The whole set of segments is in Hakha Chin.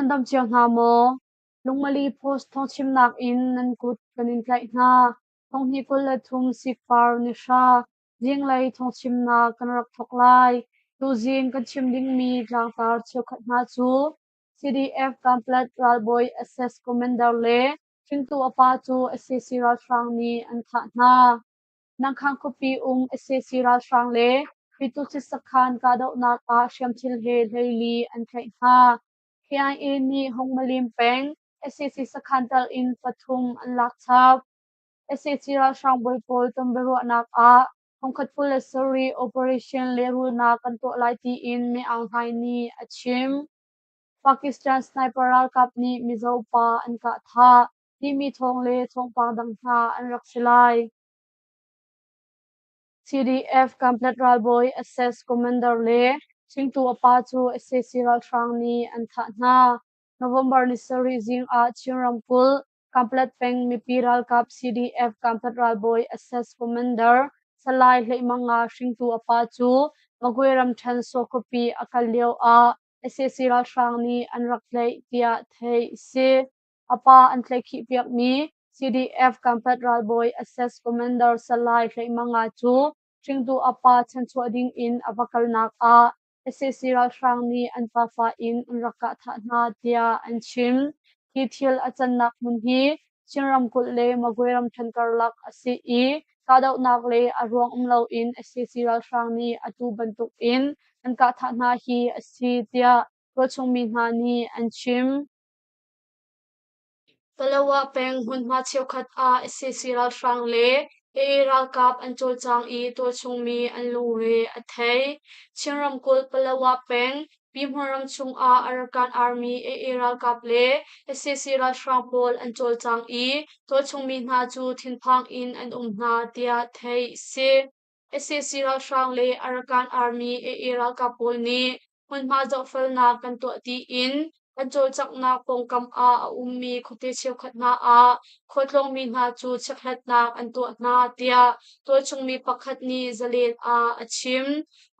Nan dam cio hna maw? Lungmali Post thawngchimnak in nan kut kan in tlaih hna. Thonghnih 23 Sikpar ni hra zinglei thawngchimnak kan rak thawk lai. Tuzing kan chim dingmi tlangtar cheukhat hna cu CDF Kanpetlet ralbawi SS Commander le hringtu a pa cu sac ralhrang nih an thah hna. Nangkhang khuapi um sac ralhrang le Pitusit sakhan kahdohnak ah hriamthil he hleili an tlaih hna. KIA nih Hungmalim peng sac sakhan tal in pathum an lak chap. Sac ralhrang bawi pawl tonbiaruahnak ah thongkhat 27 operation lehrulnak kan tuah lai tiin Min Aung Hlaing nih a chim. Pakistan sniper ralkap nih Mizo pa an kah thah timi thawng le thawngpang dang hna an rak si lai. CDF Kanpetlet ralbawi SS Commander le hringtu a pa cu sac ralhrang nih an thah hna. November ni sarih zing ah Chin ramkulh Kanpetlet peng mipi ralkap CDF Kanpetlet ralbawi SS Commander Salai Hleihmanga hringtu a pa cu Magwe ramṭhen Saw khuapi a kal lio ah sac ralhrang nih an rak tlaih tiah theih a si. A pa an tlaihkhih piakmi CDF Kanpetlet ralbawi SS Commander Salai Hleihmanga cu hringtu a pa chanchuah ding in a va kalnak ah sac ralhrang nih an pafa in an rak kah thah hna tiah an chim. Hi thil a cannak hmun hi Chin ramkulh le Magwe ramṭhen karlak a si i kahdohnak le a ruang um loin sac ralhrang nih atu bantuk in an kah thah hna hi a si tiah tualchungmi hna nih an chim. Palawa peng hmunhma cheukhat ah sac ralhrang le AA ralkap an cawlcang i tualchungmi an lungre a thei. Chin ramkulh Palawa peng Pihmun ram chungah Arakan Army AA ralkap le sac ralhrang pawl an cawlcang i tualchungmi hna cu thinphang in an um hna tiah theih a si. Sac ralhrang le Arakan Army AA ralkap pawl nih hmunhma zohfelnak kan tuah tiin an cawlcanghnak pawngkam ah a ummi khuate cheukhat hna ah khualtlawngmi hna cu chekhlatnak an tuah hna tiah tualchungmi pakhat nih Zalen ah a chim.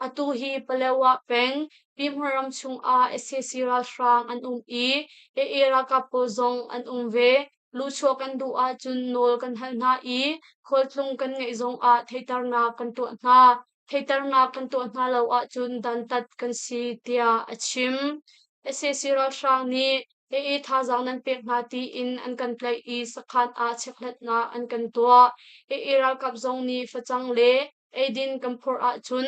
Atu hi Palawa peng Pihmun ram chungah sac ralhrang an um i AA ralkap pawl zong an um ve. Luhchuah kan duh ahcun nawl kan hal hna i khualtlung kan ngeih zongah theihternak kan tuah hna. Theihternak kan tuah hna lo ahcun dantat kan si, tiah a chim. Sac ralhrang nih AA thazaang nan pek hna tiin an kan tlaih i sakhan ah chekhlatnak an kan tuah. AA ralkap zong nih facang le eidin kan phurh ahcun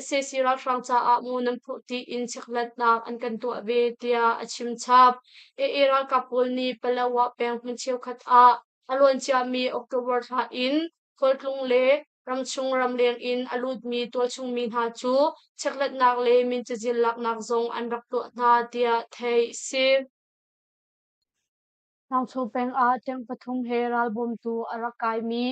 sac ralhrang caah maw nan phurh tiin chekhlatnak an kan tuah ve, tiah a chim chap. AA ralkap pawl nih Palawa peng hmun cheukhat ah a luanciami October thla in khualtlung le ramchung ramleng in a lutmi tualchungmi hna cu chekhlatnak le min cazin laknak zong an rak tuah hna tiah theih a si. Nangcho peng ah tank pathum he ralbawmtu a rak kaimi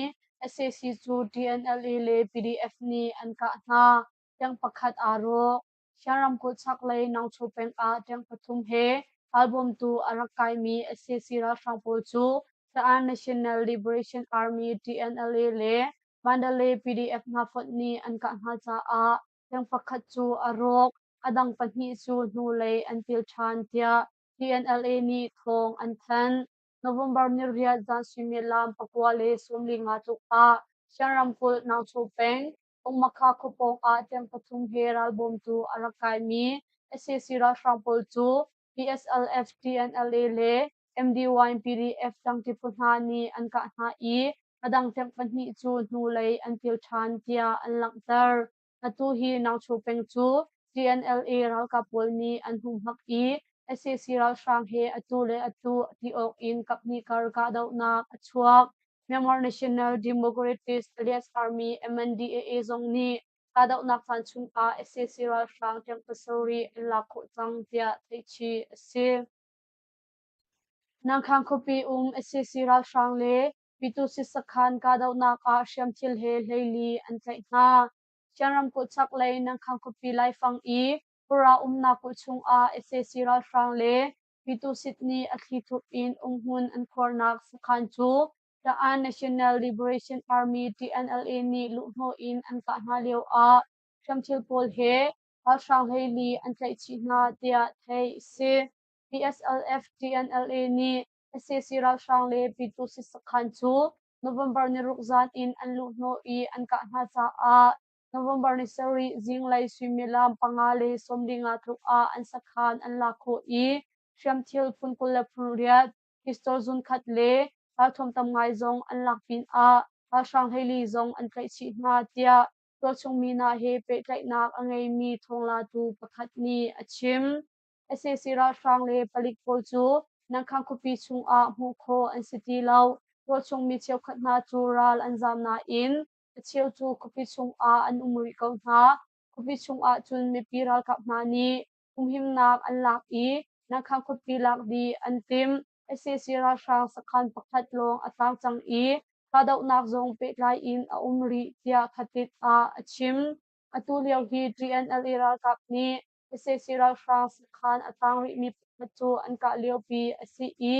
sac cu TNLA le PDF nih an kah hna. Tank pakhat aa rawk. Shan ramkulh chaklei Nangcho peng ah tank pathum he ralbawmtu a rak kaimi sac ralhrang pawl cu Ta'an National Liberation Army TNLA le Mandalay PDF hna fonh nih an kah hna caah tank pakhat cu a rawk, a dang pahnih cu hnulei an pil ṭhan tiah TNLA nih thawng an thanh. November niriat zan suimilam 9:45 tluk ah Shan ramkulh Nangcho peng Ungmakha khuapawng ah tank pathum he ralbawmtu a rak kaimi sac ralhrang pawl cu PSLF, TNLA le MDY-PDF tangti phu hna nih an kah hna i a dang tank pahnih cu hnulei an pil ṭhan tiah an langhter. Atu hi Nangcho peng cu TNLA ralkap pawl nih an humhak i sac ralhrang he atu le atu ti awk in kaphnih kar kahdohnak a chuak. Myanmar National Democratic Alliance Army MNDAA zong nih kahdohnak caan chungah sac ralhrang tank pasarih an lak khawh cang tiah theihchih a si. Nangkhang khuapi um sac ralhrang le Pitusit sakhan kahdohnak ah hriamthil he hleili an tlaih hna. Shan ramkulh chaklei Nangkhang khuapi laifang i Pura umnak kulh chungah sac ralhrang le Pitusit nih a thlithup in umhmun an khuarnak sakhan cu Ta'an National Liberation Army TNLA nih luhhnawh in an kah hna lioah hriamthil pawl he ralhrang hleili an tlaihchih hna tiah theih a si. PSLF TNLA nih sac ralhrang le Pyitusi sakhan cu November niruk zan in an luhhnawh i an kah hna caah November ni sarih zinglei suimilam 5:45 tluk ah an sakhan an lak khawh i hriamthil phun 28, pistol zunkhat le ralthuam tam ngai zong an lak pinah ralhrang 14 zong an tlaih chih hna tiah tualchung mi hna he pehtlaihnak a ngeimi thawnglatu pakhat nih a chim. Sac ralhrang le palik pawl cu Nangkhang khuapi chungah hmuh khawh an si ti lo. Tualchung mi cheukhat hna cu ral an zaam nain a cheu cu khuapi chungah an um rih ko hna. Khuapi chungah cun mipi ralkap hna nih humhimnak an lak i Nangkhang khuapi lak dih an timh. Sac ralhrang sakhan pakhat lawng a tang cang i kahdohnak zong pehtlai in a um rih tiah Khatit ah a chim. Atu lio hi TNLA ralkap nih sac ralhrang sakhan a tang rihmi pakhat cu an kah liopi a si i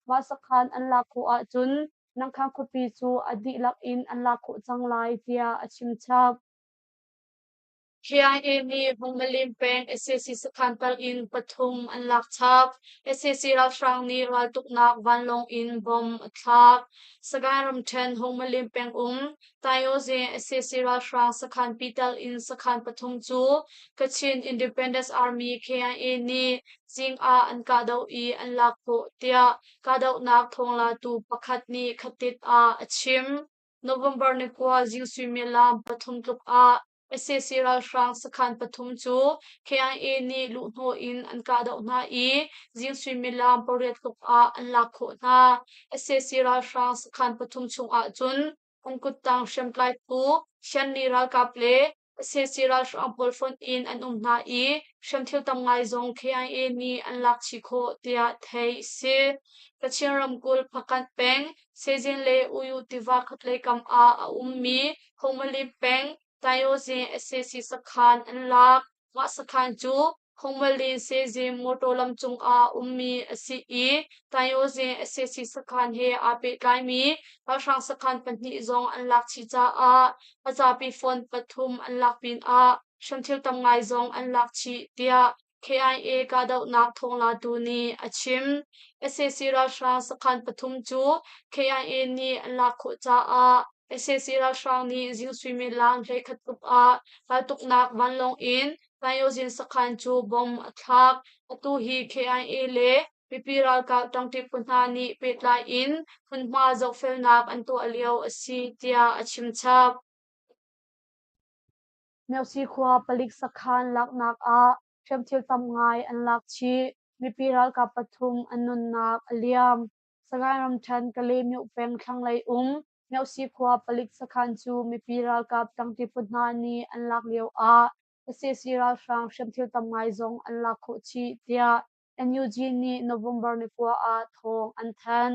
mah sakhan an lak khawh ahcun Nangkhang khuapi cu a dihlak in an lak khawh cang lai tiah a chim chap. KIA nih Hungmalin peng sac sakhan pal in pathum an lak chap. Sac ralhrang nih raltuknak vanlawng in bomb a thlak. Sagaing ramṭhen Hungmalin peng um Taingozin sac ralhrang sakhan pital in sakhan pathum cu Kachin Independence Army KIA nih zing ah an kahdoh i an lak khawh tiah kahdohnak thawnglatu pakhat nih khatit ah a chim. November ni 9 zing suimilam 3 tluk ah sac ralhrang sakhan pathum cu KIA nih luhhnawh in an kahdoh hna i zing suimilam 8 tluk ah an lak khawh hna. Sac ralhrang sakhan pathum chung ahcun an kuttang hriamtlai phu Shanli ralkap le sac ralhrang pawl fonh in an um hna i hriamthil tam ngai zong KIA nih an lak chih khawh tiah theih a si. Kachin ramkulh Phakanh peng Sezin le Uyu tiva khatlei kam ah a ummi Hongmalin peng Tayozin sac sakhan an lak. Mah sakhan cu Hongmalin Sezin motor lam cungah ummi a si i Tayozin sac sakhan he aa pehtlaimi ralhrang sakhan pahnih zong an lak chih caah a zapi phone pathum an lak pinah hriamthil tam ngai zong an lak chih tiah KIA kahdohnak thawnglatu nih a chim. Sac ralhrang sakhan pathum cu KIA nih an lak khawh caah sac ralhrang nih zing suimilam 11 tuk ah raltuknak vanlawng in Tayozin sakhan cu bomb a thlak. Atu hi KIA le mipi ralkap ṭangṭi phu hna nih pehtlai in hmunhma zohfelnak an tuah lio a si tiah a chim chap. Myosi khua palik sakhan laknak ah hriamthil tam ngai an lak chih. Mipi ralkap pathum an nunnak a liam. Sagaing ramṭhen Kalaymyo peng thlanglei um Myosi khua palik sakhan cu mipi ralkap ṭangṭi phu hna nih an lak lio ah sac ralhrang hriamthil tam ngai zong an lak khawh chih tiah NUG nih November ni 9 ah thawng an thanh.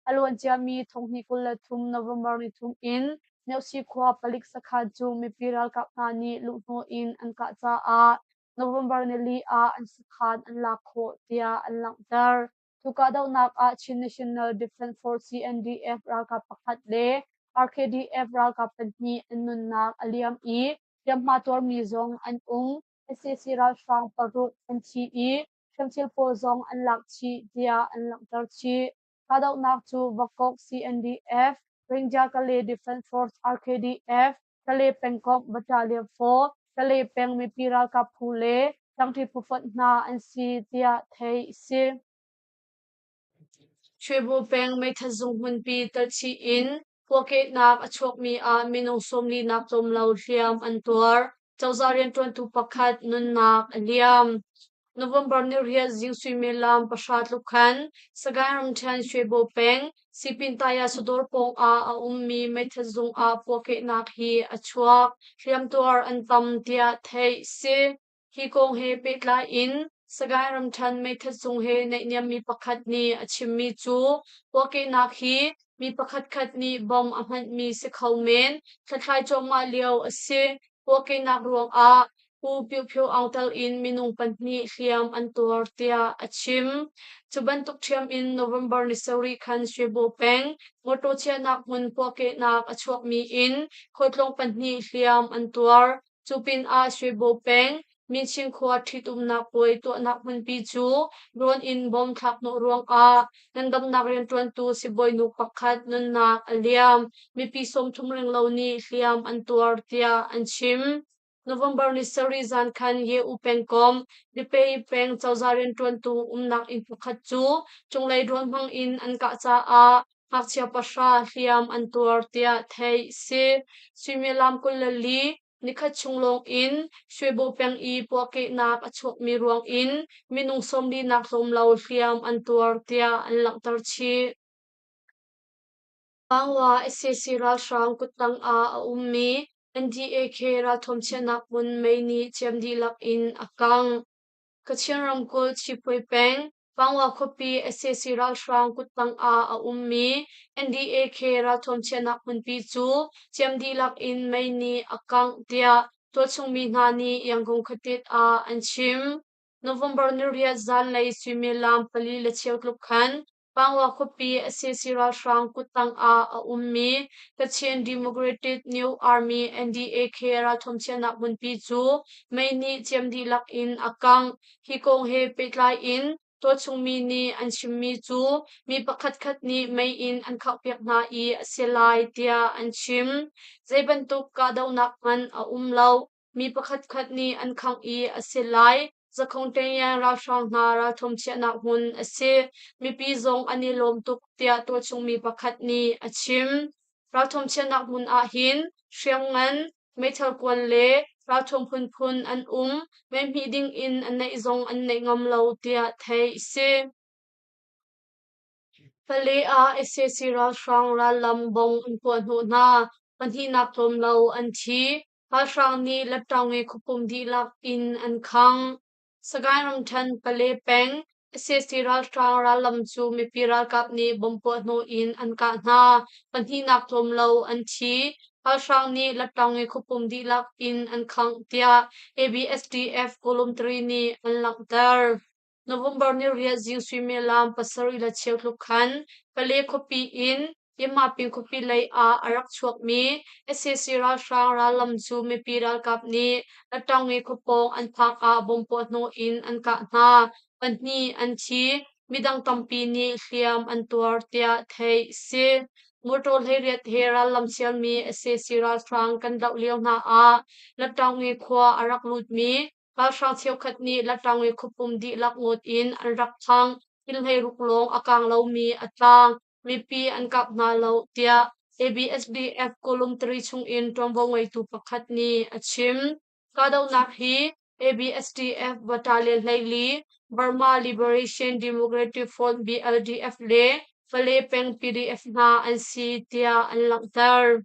A luanciami thonghnih 23 November ni thum in Myosi khua palik sakhan cu mipi ralkap hna nih luhhnawh in an kah caah November nili ah an sakhan an lak khawh tiah an langhter. Cu kahdohnak ah Chin National Defense Force CNDF ralkap pakhat le RKDF ralkap pahnih an nunnak a liam i hliamhma tuarmi zong an um. Sac ralhrang paruk an thi i hriamthil pawl zong an lak chih tiah an langhter chih. Kahdohnak cu Vakok CNDF, Ringja Kale Defense Force RKDF, Kale pengkomh Battalion 4, Kale peng mipi ralkap phu le ṭangṭi phu fonh hna an si tiah theih a si. Shwebo peng meithat zung hmunpi talchih in puakehnak a chuakmi ah minung 40 nak tlawm lo hliam an tuar. Cozah rianṭuantu pakhat nunnak a liam. November niriat zing suimilam 9 tluk khan Sagaing ramṭhen Shwebo peng Sipintaya Sadawr pawng ah a ummi meithat zung ah puakehnak hi a chuak. Hliamtuar an tam tiah theih si. Hi kong he pehtlai in Sagaing ramṭhen meithat zung he naihniammi pakhat nih a chimmi cu puakehnak hi mi pakhatkhat nih bomb a hmanhmi si kho men, hlathlai cuahmah lio a si. Puakehnak ruangah Pu Phyo Phyo Aung tel in minung pahnih hliam an tuar tiah a chim. Cu bantuk ṭhiam in November ni 7 khan Shwebo peng mawṭaw chiahnak hmun puakehnak a chuakmi in khualtlawng pahnih hliam an tuar. Cu pinah Shwebo peng Minchin khua ṭhitumnak puai tuahnak hmunpi cu drone in bomb thlakhnawh ruangah ngandamnak rianṭuantu sibawinu pakhat nunnak a liam. Mipi 30 renglo nih hliam an tuar tiah an chim. November ni sarih zan khan Ye-U pengkomh Dipei peng cozah rianṭuantu umnak inn pakhat cu cunglei drone hmang in an kah caah ngakchia pahra hliam an tuar tiah theih a si. Suimilam 24 nikhat chung lawng in Shwebo peng i puahkehnak a chuakmi ruang in minung 40 nak tlawm lo hliam an tuar tiah an langhter chih. Pangwa sac ralhrang kuttang ah a ummi NDAK ralthuam chiahnak hmun mei nih ciam dihlak in a kangh. Kachin ramkulh Chiphui peng Pangwa khuapi sac ralhrang kuttang ah a ummi NDAK ralthuam chiahnak hmunpi cu ciam dihlak in mei nih a kangh tiah tualchung mi hna nih Yangon khuatit ah an chim. November niriat zanlei suimilam 4:15 tluk khan Pangwa khuapi sac ralhrang kuttang ah a ummi Kachin Democratic New Army NDAK ralthuam chiahnak hmunpi cu mei nih ciam dihlak in a kangh. Hi kong he pehtlai in tualchungmi nih an chimmi cu mi pakhatkhat nih mei in an khanghpiak hna i a si lai tiah an chim. Zei bantuk kahdohnak hmanh a um lo. Mi pakhatkhat nih an khangh i a si lai. Zakhong Ṭengyang ralhrang hna ralthum chiahnak hmun a si. Mipi zong an i lawm tuk tiah tualchungmi pakhat nih a chim. Ralthum chiahnak hmun ah hin hriamngan, meithal kuan le ralthum phunphun an um. Mei hmih ding in a neih zong an neih ngam lo tiah theih a si. Pale ah sac ralhrang rallam bong an puah hnawh hna. Pahnihnak tlawm lo an thi. Ralhrang nih Lepṭawngi khuapum dihlak in an khangh. Sagaing ramṭhen Pale peng sac ralhrang rallam cu mipi ralkap nih bomb puahhnawh in an kah hna. Pahnihnak tlawm lo an thi. Ralhrang nih Lepṭawngi khuapum dihlak in an khangh tiah ABSDF Column 3 nih an langhter. November ni riat zing suimilam 7:15 tluk khan Pale khuapi in Yamapin khuapi lei ah a rak chuakmi sac ralhrang rallam cu mipi ralkap nih Latṭawngi khuapawng an phak ah bomb puahhnawh in an kah hna. Pahnih an thi. Midang tampi nih hliam an tuar tiah theih a si. Motor 18 he rallam sialmi sac ralhrang kan doh lio hna ah Latṭawngi khua a rak lutmi Ralhrang cheukhat nih Latangwi khuapum dihlak ngawt in an rak thang. Inn 16 lawng a kang lomi a tlang. Mipi an kap hna lo tiah ABSDF Column 3 chungin ṭuanvo ngeitu pakhat nih a chim. Kahdohnak hi ABSDF Battalion 14, Burma Liberation Democratic Front BLDF le Pale peng PDF hna an si tiah an langhter.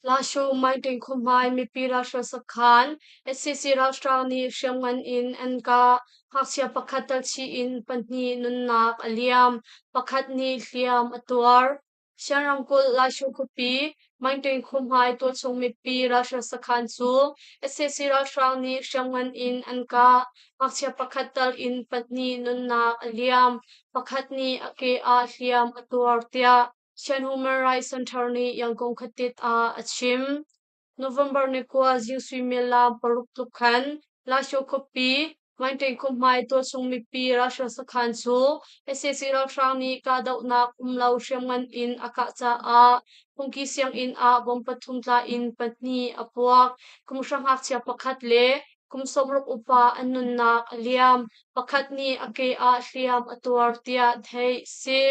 Lasho Maiṭin khuahmai mipi ralhrual sakhan sac ralhrang nih hriamngan in an kah. Ngakchia pakhat talchih in pahnih nunnak a liam, pakhat nih hliam a tuar. Shan ramkulh Lasho khuapi Maiṭin khuahmai tualchung mipi ralhrual sakhan cu sac ralhrang nih hriamngan in an kah. Ngakchia pakhat tal in pahnih nunnak a liam, pakhat nih a ke ah hliam a tuar tiah Shan Human Rights Center nih Yangon khuatit ah a chim. November ni 9 zing suimilam 6 tluk khan Lasho khuapi Maintain khuahmai tualchung mipi ralhrang sakhan cu sac ralhrang nih kahdohnak um lo hriamngan in a kah caah phungki sianginn ah bomb pathum tla in pahnih a puak. Kum hra ngakchia pakhat le kum 60 upa an nunnak a liam. Pakhat nih a ke ah hliam a tuar tiah theih a si.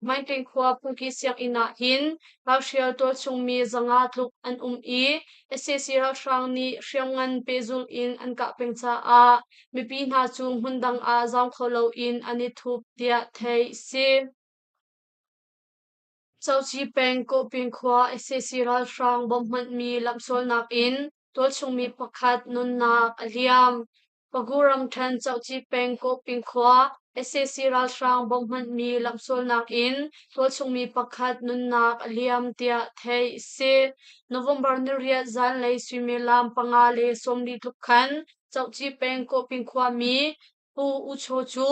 Mainting khua phungki sianginn ah hin ralhrial tualchungmi 500 tluk an um i sac ralhrang nih hriamngan pehzulh in an kah peng caah mipi hna cu hmundang ah zaam kho loin an i thup tiah theih a si. Coci peng Kawhpin khua sac ralhrang bomb hmanhmi lamhsualnak in tualchungmi pakhat nunnak a liam. Pagu ramṭhen Cohci peng Kawhping khua sac ralhrang bomb hmanhmi lamhsualnak in tualchungmi pakhat nunnak a liam tiah theih a si. November niriat zanlei suimilam 5:40 tluk khan Cohci peng Kawhping khuami Pu U Chaw cu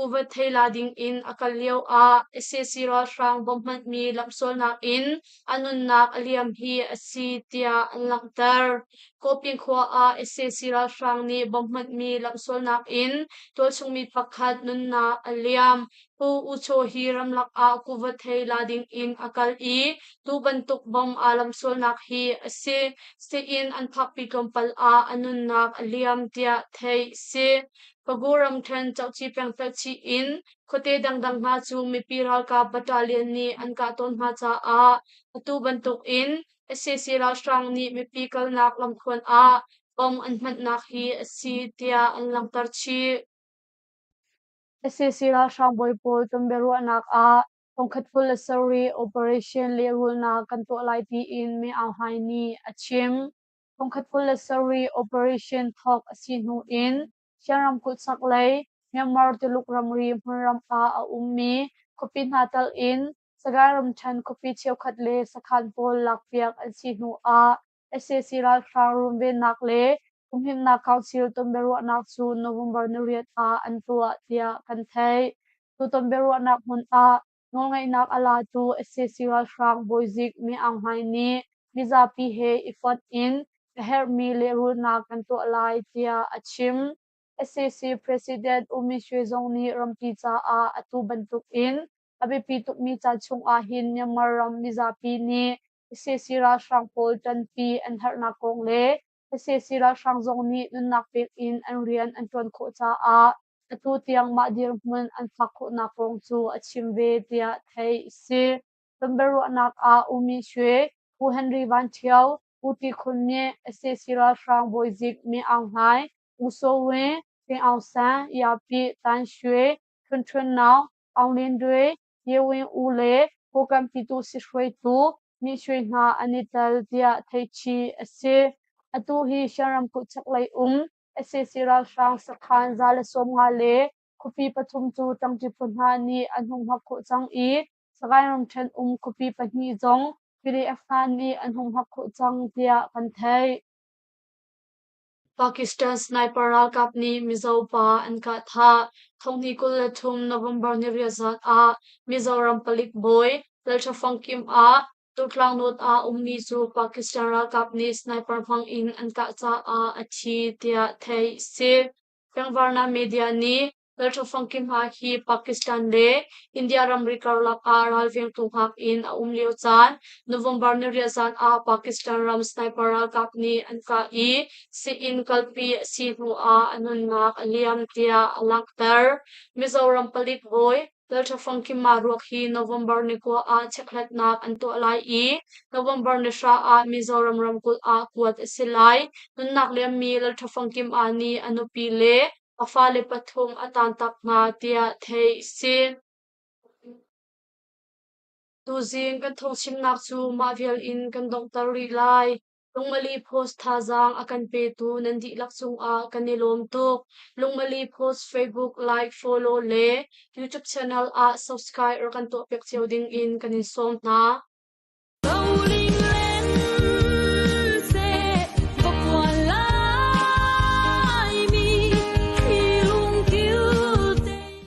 Kuva thei la ding in a kal lio ah sac ralhrang bomb hmanhmi lamsualnak in a nunnak a liam hi a si tiah an langhter. Kawpin khua ah sac ralhrang nih bomb hmanhmi lamsualnak in tualchung mi pakhat nunnak a liam. Pu U Chaw hi ramlak ah kuva thei la ding in a kal i tu bantuk bomb aa lamsualnak hi a si. Sii-inn an phakpi tlawmpal ah a nunnak a liam tiah theih a si. Pagu ramṭhen Cohci pengtelh chih in khuate dangdang hna cu mipi ralkap battalion nih an kah tawn hna caah atu bantuk in sac ralhrang nih mipi kalnak lamthluan ah bomb an hmanhnak hi a si tiah an langhter chih. Sac ralhrang bawi pawl tonbiaruahnak ah thongkhat 27 operation lehrulhnak kan tuah lai tiin Min Aung Hlaing nih a chim. Thongkhat 27 operation thawk a si hnu in Shan ramkulh chaklei Myanmar Tuluk ramri hmunram ah a ummi khuapi hna telh in Sagaing ramṭhen khuapi cheukhat le sakhan pawl lakpiak an si hnu ah sac ralhrang runvennak le humhimnak council tonbiaruahnak cu November niriat ah an tuah tiah kan theih. Tu tonbiaruahnak hmun ah nawlngeihnak a latu sac ralhrang bawizik Min Aung Hlaing nih mizapi he i fonh in a herhmi lehrulhnak kan tuah lai tiah a chim. Sac President U Min Shwe zong nih rampi caah atu bantuk in a biapi tukmi caan chung ahhin Myanmar ram mizapi nih sac ralhrang pawl ṭanpi an herhnak kong le sac ralhrang zong nih nunnak pek in an rian an ṭuan khawh caah atu tiang mah dirhmun an phak khawhnak kong cu a chim ve tiah theih a si. Tonbiaruahnak ah U Min Shwe, U Henry Van Ṭhio, U Ti Khun Myint, sac ralhrang bawizik Min Aung Hlaing, U Soe Win, Ping Aung San, Yapi Tan Shwe, Htun Htun Naung, Aung Lin Dwe, Ye Win U le Kokam Pyituhsi hruaitu Min Shwe hna an i tel tiah theihchih a si. Atu hi Shan ramkulh chaklei um sac ralhrang sakhan 150 le khuapi pathum cu ṭangṭi phu hna nih an hung hmak khawh cang i Sagaing ramṭhen um khuapi pahnih zong PDF hna nih an hung hmak khawh cang tiah kan theih. Pakistan sniper ralkap nih Mizo pa an kah thah. Thonghnih 23 November niriat zan ah Mizoram palik bawi Lalṭha Fangkim ah Tutlang North ah ummi cu Pakistan ralkap nih sniper hmang in an kah caah a thi tiah theih a si. Pengvarna media nih Lalṭha Fangkim hna hi Pakistan le India ramri karlak ah ralvengtu hngak in a um lio caan November niriat zan ah Pakistan ram sniper ralkap nih an kah i sii-inn kalpi a si hnu ah a nunnak a liam tiah a langhter. Mizoram palik bawi Lalṭha Fangkima ruak hi November ni kua ah chekhlatnak an tuah lai i November ni hra ah Mizoram ramkulh ah kuat a si lai. Nunnak liammi Lalṭha Fangkima nih a nupi le a fale pathum a taantak hna tiah theih a si. Tuzing kan thawngchimnak cu mah vial in kan donghter rih lai. Lungmali Post thazaang a kan petu nan dihlak cungah kan i lawm tuk. Lungmali Post Facebook like, follow le YouTube channel ah subscribe rak kan tuahpiak cio ding in kan in sawm hna.